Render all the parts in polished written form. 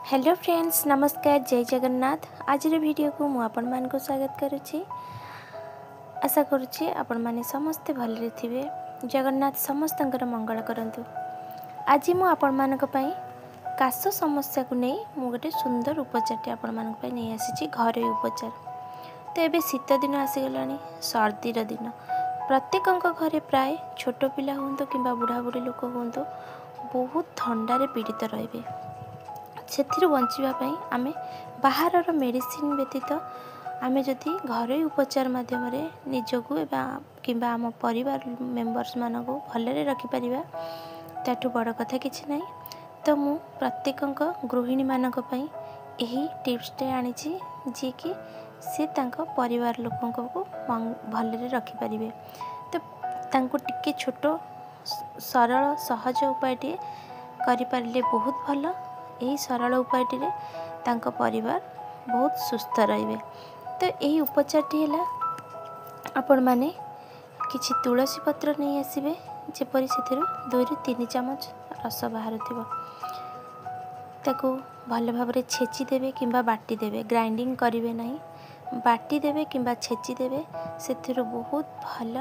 Hello friends, ନମସ୍କାର, ଜୟ ଜଗନ୍ନାଥ। ଆଜିର ଭିଡ଼ିଓକୁ ମୁଁ ଆପଣମାନଙ୍କୁ ସ୍ୱାଗତ କରୁଛି। ଆଶା କରୁଛି ଆପଣମାନେ ସମସ୍ତେ ଭଲରେ ଥିବେ। ଜଗନ୍ନାଥ ସମସ୍ତଙ୍କର ମଙ୍ଗଳ କରନ୍ତୁ। ଆଜି ମୁଁ ଆପଣମାନଙ୍କ ପାଇଁ କାଶ ସମସ୍ୟାକୁ ନେଇ ମୁଁ ଗୋଟେ ସୁନ୍ଦର ଉପଚାରଟି ଆପଣମାନଙ୍କ ପାଇଁ ନେଇ ଆସିଛି, ଘରୋଇ ଉପଚାର। ତ ଏବେ ଶୀତ ଦିନ ଆସିଗଲାଣି, ସର୍ଦ୍ଦିର ଦିନ। ପ୍ରତ୍ୟେକଙ୍କ ଘରେ ପ୍ରାୟ ଛୋଟ ପିଲା ହୁଅନ୍ତୁ କିମ୍ବା ବୁଢ଼ା ବୁଢ଼ୀ ଲୋକ ହୁଅନ୍ତୁ, ବହୁତ ଥଣ୍ଡାରେ ପୀଡ଼ିତ ରହିବେ। ସେଥିରୁ ବଞ୍ଚିବା ପାଇଁ ଆମେ ବାହାରର ମେଡ଼ିସିନ ବ୍ୟତୀତ ଆମେ ଯଦି ଘରୋଇ ଉପଚାର ମାଧ୍ୟମରେ ନିଜକୁ କିମ୍ବା ଆମ ପରିବାର ମେମ୍ବର୍ସମାନଙ୍କୁ ଭଲରେ ରଖିପାରିବା, ତାଠୁ ବଡ଼ କଥା କିଛି ନାହିଁ। ତ ମୁଁ ପ୍ରତ୍ୟେକଙ୍କ ଗୃହିଣୀମାନଙ୍କ ପାଇଁ ଏହି ଟିପ୍ସଟେ ଆଣିଛି, ଯିଏକି ସେ ତାଙ୍କ ପରିବାର ଲୋକଙ୍କୁ ଭଲରେ ରଖିପାରିବେ। ତ ତାଙ୍କୁ ଟିକେ ଛୋଟ ସରଳ ସହଜ ଉପାୟଟିଏ କରିପାରିଲେ ବହୁତ ଭଲ। ଏହି ସରଳ ଉପାୟଟିରେ ତାଙ୍କ ପରିବାର ବହୁତ ସୁସ୍ଥ ରହିବେ। ତ ଏହି ଉପଚାରଟି ହେଲା, ଆପଣମାନେ କିଛି ତୁଳସୀ ପତ୍ର ନେଇ ଆସିବେ, ଯେପରି ସେଥିରୁ 2ରୁ 3 ଚାମଚ ରସ ବାହାରୁଥିବ। ତାକୁ ଭଲ ଭାବରେ ଛେଚି ଦେବେ କିମ୍ବା ବାଟି ଦେବେ, ଗ୍ରାଇଣ୍ଡିଙ୍ଗ କରିବେ ନାହିଁ, ବାଟି ଦେବେ କିମ୍ବା ଛେଚି ଦେବେ। ସେଥିରୁ ବହୁତ ଭଲ,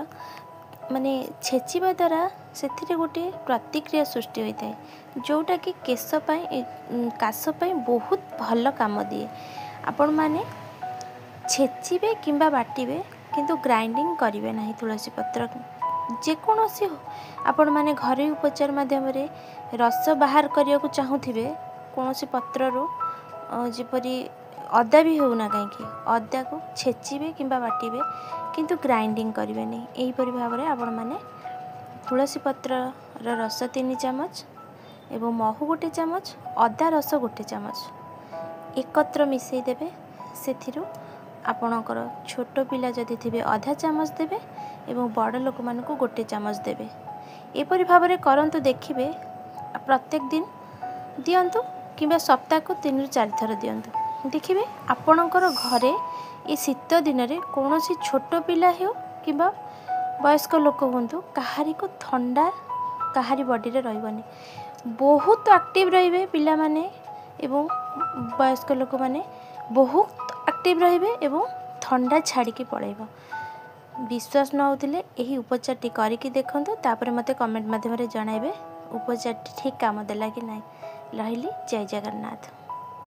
ମାନେ ଛେଚିବା ଦ୍ୱାରା ସେଥିରେ ଗୋଟିଏ ପ୍ରତିକ୍ରିୟା ସୃଷ୍ଟି ହୋଇଥାଏ, ଯେଉଁଟାକି କେଶ ପାଇଁ, କାଶ ପାଇଁ ବହୁତ ଭଲ କାମ ଦିଏ। ଆପଣମାନେ ଛେଚିବେ କିମ୍ବା ବାଟିବେ, କିନ୍ତୁ ଗ୍ରାଇଣ୍ଡିଙ୍ଗ କରିବେ ନାହିଁ। ତୁଳସୀ ପତ୍ର ଯେକୌଣସି ଆପଣମାନେ ଘରୋଇ ଉପଚାର ମାଧ୍ୟମରେ ରସ ବାହାର କରିବାକୁ ଚାହୁଁଥିବେ କୌଣସି ପତ୍ରରୁ, ଯେପରି ଅଦା ବି ହେଉନା କାହିଁକି, ଅଦାକୁ ଛେଚିବେ କିମ୍ବା ବାଟିବେ, କିନ୍ତୁ ଗ୍ରାଇଣ୍ଡିଙ୍ଗ କରିବେନି। ଏହିପରି ଭାବରେ ଆପଣମାନେ ତୁଳସୀ ପତ୍ରର ରସ 3 ଚାମଚ ଏବଂ ମହୁ 1 ଚାମଚ, ଅଦା ରସ 1 ଚାମଚ ଏକତ୍ର ମିଶାଇ ଦେବେ। ସେଥିରୁ ଆପଣଙ୍କର ଛୋଟ ପିଲା ଯଦି ଥିବେ ଅଧା ଚାମଚ ଦେବେ ଏବଂ ବଡ଼ ଲୋକମାନଙ୍କୁ 1 ଚାମଚ ଦେବେ। ଏପରି ଭାବରେ କରନ୍ତୁ, ଦେଖିବେ। ପ୍ରତ୍ୟେକ ଦିନ ଦିଅନ୍ତୁ କିମ୍ବା ସପ୍ତାହକୁ 3ରୁ 4 ଥର ଦିଅନ୍ତୁ, ଦେଖିବେ ଆପଣଙ୍କର ଘରେ ଏ ଶୀତ ଦିନରେ କୌଣସି ଛୋଟ ପିଲା ହେଉ କିମ୍ବା ବୟସ୍କ ଲୋକ ହୁଅନ୍ତୁ, କାହାରିକୁ ଥଣ୍ଡା କାହାରି ବଡ଼ିରେ ରହିବନି। ବହୁତ ଆକ୍ଟିଭ୍ ରହିବେ ପିଲାମାନେ ଏବଂ ବୟସ୍କ ଲୋକମାନେ ବହୁତ ଆକ୍ଟିଭ୍ ରହିବେ ଏବଂ ଥଣ୍ଡା ଛାଡ଼ିକି ପଳାଇବ। ବିଶ୍ୱାସ ନ ହେଉଥିଲେ ଏହି ଉପଚାରଟି କରିକି ଦେଖନ୍ତୁ, ତାପରେ ମୋତେ କମେଣ୍ଟ ମାଧ୍ୟମରେ ଜଣାଇବେ ଉପଚାରଟି ଠିକ୍ କାମ ଦେଲା କି ନାହିଁ। ରହିଲି, ଜୟ ଜଗନ୍ନାଥ।